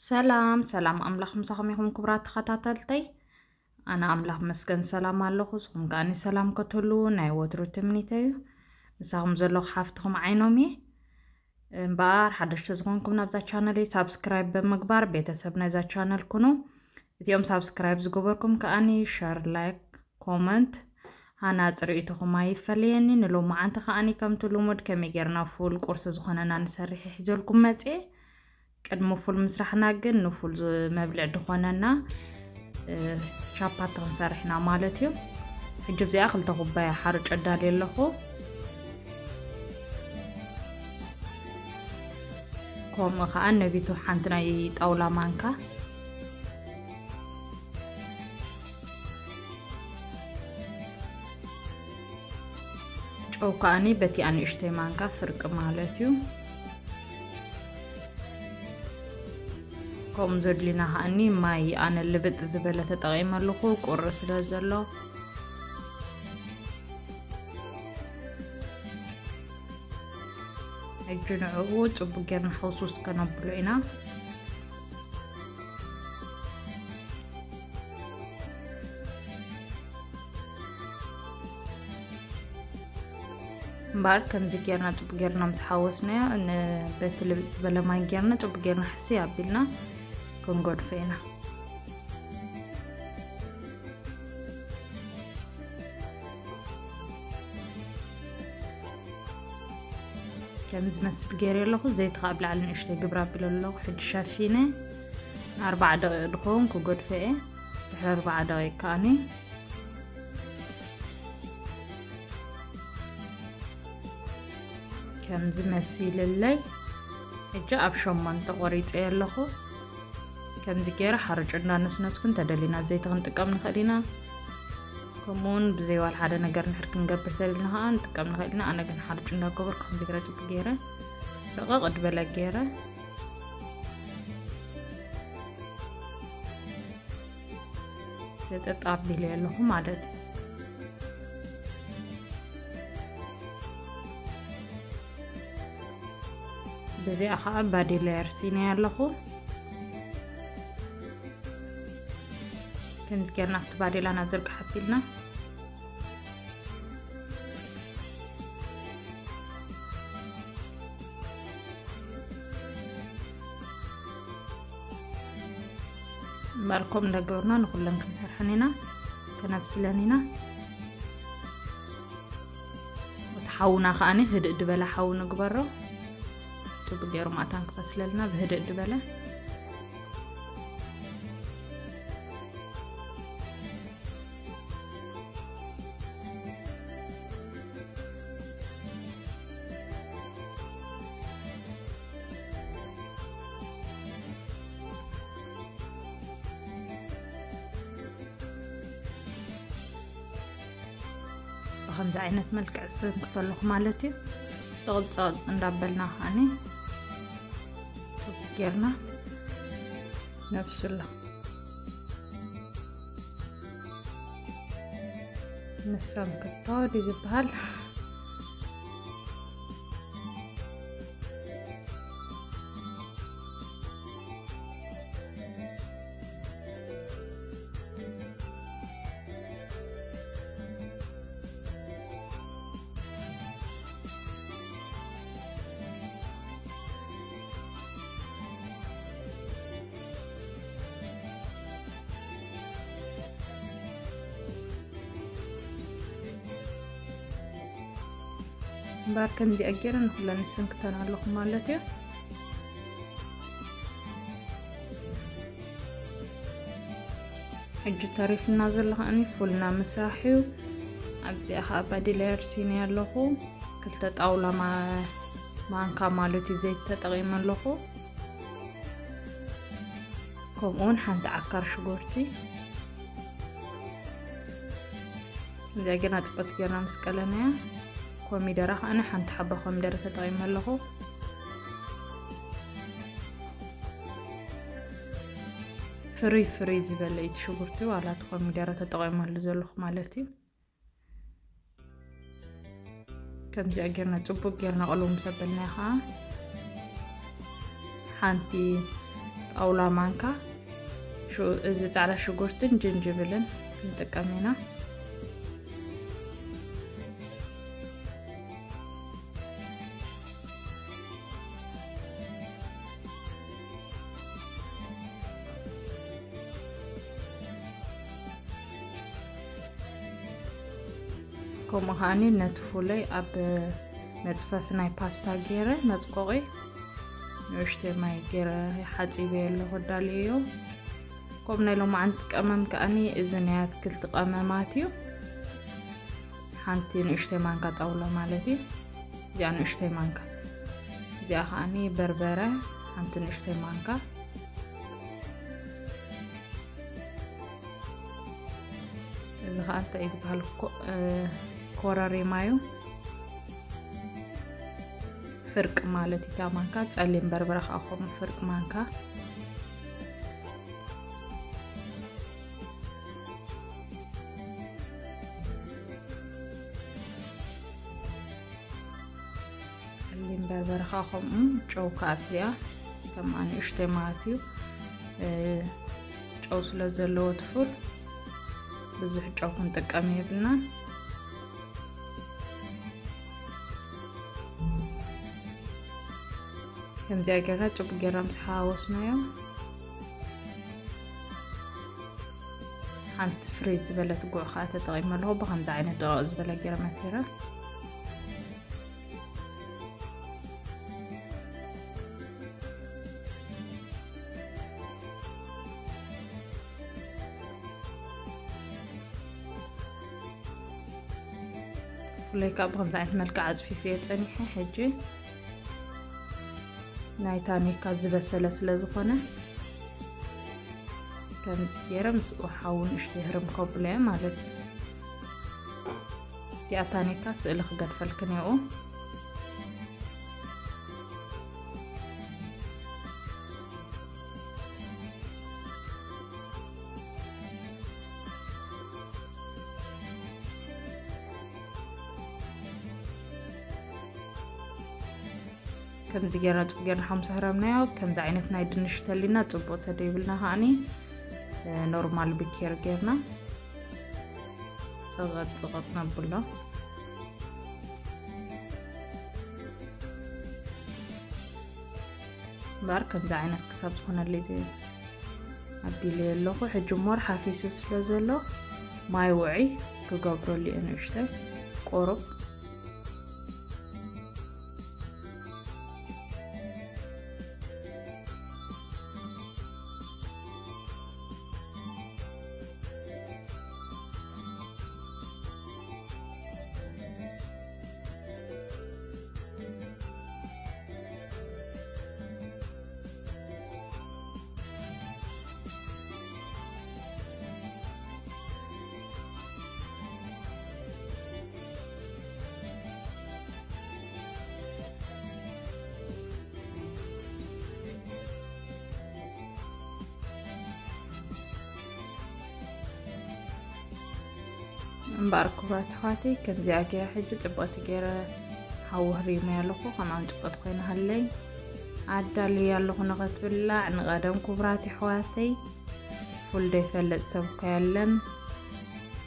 ሰላም ሰላም፣ ኣምላኽ ምሳኹም ይኹን ክቡራት ተኸታተልተይ። ኣነ ኣምላኽ መስገን ሰላም ኣለኹ፣ ንስኹም ከኣኒ ሰላም ክትህሉ ናይ ወትሩ ትምኒተይ እዩ። ምሳኹም ዘለኹ ሓፍትኹም ዓይኖም እየ። እምበኣር ሓደሽቲ ዝኾንኩም ናብዛ ቻነለይ ሳብስክራይብ ብምግባር ቤተሰብ ናይዛ ቻነል ኩኑ። እቲኦም ሳብስክራይብ ዝገበርኩም ከኣኒ ሸር፣ ላይክ፣ ኮመንት ሃናፂ ርእይቶኹም ኣይፈለየኒ። ንሎማዓንቲ ከኣኒ ከምቲ ልሙድ ከመይ ጌርና ፉል ቁርሲ ዝኾነና ንሰርሕ ሒዘልኩም መፅየ። ቅድሚ ፉል ምስራሕና ግን ንፉል ዝ- መብልዕ ዝኾነና እ፣ ቻፓቲ ክንሰርሕ ኢና ማለት እዩ። ሕጂ እዚኣ ክልተ ኩባያ ሓርጭ ኣዳልየ ኣለኹ። ከምኡ ከዓ ነቢቱ ሓንቲ ናይ ጣውላ ማንካ ጨው ከኣኒ በቲ ኣንእሽተይ ማንካ ፍርቂ ማለት እዩ። ከምኡ ዘድልዩና ከኣኒ ማይ ኣነ ልብጥ ዝበለ ተጠቒመ ኣለኹ ቁሪ ስለ ዘሎ። ሕጂ ንዕኡ ጽቡቅ ጌርና ሕውስውስ ከነብሎ ኢና። እምበኣር ከምዚ ጌርና ጽቡቅ ጌርና ምስ ሓወስናዮ ን- በቲ ልብጥ ዝበለ ማይ ጌርና ጽቡቅ ጌርና ሕስይ ኣቢልና ክንገድፎ ኢና። ከም ዝመስል ገይረ ኣለኹ። ዘይቲ ከዓ ብላዕሊ ንእሽተይ ግብር ኣቢለ ኣለኹ። ሕጂ ሸፊነ ንኣርባዓ ደቂቕ ድኸውን ክገድፎ እየ። ድሕሪ ኣርባዓ ደቂቕ ከኣኒ ከምዚ መሲልለይ። ሕጂ ኣብ ሸሞንተ ቆሪፀ ኣለኹ። ከምዚ ገይረ ሓርጭ እንዳነስነስኩ እንተደሊና ዘይቲ ክንጥቀም ንኽእል ኢና። ከምኡውን ብዘይ ዋላ ሓደ ነገር ንሕር ክንገብር ተደሊና ከዓ ንጥቀም ንኽእል ኢና። ኣነ ግን ሓርጭ እንዳገበርኩ ከምዚ ገይረ ጽቡቅ ገይረ ረቐቕ ድበለ ገይረ ሰጠጥ ኣቢለ ኣለኹ ማለት እዩ። በዚኣ ከዓ ባዴላ የርሲነ ኣለኹ። ከምዚ ጌርና ኣብቲ ባዴላ ናብ ዝርግሕ ኣቢልና እምበኣር ከምኡ እንዳገበርና ንኹለን ክንሰርሐን ኢና፣ ከነብስለን ኢና። እቲ ሓውና ከኣኒ ህድእ ድበለ ሓዊ ንግበሮ። ጽቡቅ ገይሩ ማእታን ክበስለልና ብህድእ ድበለ። ብኸምዚ ዓይነት መልክዕ ስንክቶ ኣለኹ ማለት እዩ። ጸቕጥ ጸቕጥ እንዳበልና ከዓኒ ጌርና ነብስሎ። ንሰንክቶ ድዩ ዝበሃል? እምበኣር ከምዚኣ ገይረ ንኩለን ይስንክተን ኣለኹ ማለት እዩ። ሕጂ ተሪፍና ዘሎ ከዓኒ ፉልና ምስራሕ እዩ። ኣብዚኣ ከዓ ባዴላ የርሲነ ኣለኹ። ክልተ ጣውላ ማ-፣ ማንካ ማለት እዩ ዘይት ተጠቒመ ኣለኹ። ከምኡ እውን ሓንቲ ዓካር ሽጉርቲ። እዚኣ ጌርና ጽቡቅ ጌርና ምስ ቀለናያ፣ ኮሚደረ ከዓኒ ሓንቲ ሓባ ኮሚደረ ተጠቒመ ኣለኹ። ፍርይ ፍርይ ዝበለ እዩ እቲ ሽጉርቲ፣ ዋላ እቲ ኮሚደረ ተጠቒመሉ ዘለኹ ማለት እዩ። ከምዚኣ ጌርና ጽቡቅ ጌርና ቅልው ምስ ኣበልናዮ ኸዓ ሓንቲ ጣውላ ማንካ ሹ-፣ እዚ ጻዕዳ ሽጉርትን ጅንጅብልን ክንጥቀም ኢና። ከምኡ ከዓኒ ነቲ ፉለይ ኣብ መጽፈፊ ናይ ፓስታ ገይረ መጽቆቒ ንእሽተይ ማይ ገይረ ሓጺበዮ ኣለኹ፣ ኣዳልየዮ። ከምኡ ናይ ሎማዓንቲ ቀመም ከዓኒ እዚ ናይ ኣትክልቲ ቀመማት እዩ። ሓንቲ ንእሽተይ ማንካ ጣውላ ማለት እዩ። እዚኣ ንእሽተይ ማንካ። እዚኣ ከዓኒ በርበረ ሓንቲ ንእሽተይ ማንካ። እዚ ከዓ እንታይ እዩ ዝበሃል? ኮ-፣ እ፣ ኮረሪማ እዩ። ፍርቂ ማለት እዩ። እታ ማንካ ጸሊም በርበረ ከዓ ከምኡ ፍርቂ ማንካ። ጸሊም በርበረ ከዓ ከምኡ ጨው ከዓ ኣብዚኣ ከም ንእሽተይ ማለት እዩ። እ፣ ጨው ስለ ዘለዎ ትፉል ብዙሕ ጨው ክንጥቀም የብልናን። ከምዚኣ ጌርና ጭቡቅ ጌርና ምስ ሓዋወስናዮ፣ ሓንቲ ፍሬ ዝበለት ጉዕ ከዓ ተጠቒመ ኣለኹ። ብኸምዚ ዓይነት ደቐቕ ዝበለ ጌረ መቴረ። ብፍላይ ከዓ ብኸምዚ ዓይነት መልክዕ ኣፅፊፈዮ ፀኒሐ። ሕጂ ናይ ታኒካ ዝበሰለ ስለ ዝኾነ ከምዚ ገይረ ምስኡ ሓዊ ንእሽተይ ህርም ከብሎ እየ ማለት እዩ። እቲኣ ታኒካ ስእሊ ክገድፈልክን እየኡ። ከምዚ ጌርና ጽቡቅ ጌርና ሓሙሳ ህረምናዮ። ከምዚ ዓይነት ናይ ድንሽ ተሊና ጽቡቅ ተደይብልና ከዓኒ፣ እ፣ ኖርማል ብኬር ጌርና ጽቕጥ ጽቕጥ ነብሎ። እምበኣር ከምዚ ዓይነት ክሳብ ዝኾነለይ ኣቢለ ኣለኹ። ሕጂ ሞር ሓፊሱ ስለ ዘሎ ማይ ውዒ ክገብረሉ እየ ንእሽተይ ቁሩብ። እምበኣር ክቡራት ኣሕዋተይ፣ ከምዚኣ ገይረ ሕጂ ጽብቕቲ ገይረ ሓዊ ህሪመያ ኣለኹ። ከምኣን ጽብቕቲ ኮይና ሃለይ ኣዳልየ ኣለኹ ንኸትብላዕ። ንቐደም ክቡራት ኣሕዋተይ፣ ፉል ዘይፈልጥ ሰብ እኮ የለን።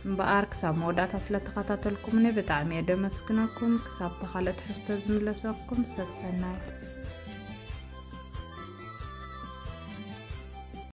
እምበኣር ክሳብ መወዳእታ ስለ ተኸታተልኩምኒ ብጣዕሚ እየ ደመስግነኩም። ክሳብ ብኻልእ ትሕዝቶ ዝምለሰኩም ሰሰናይ።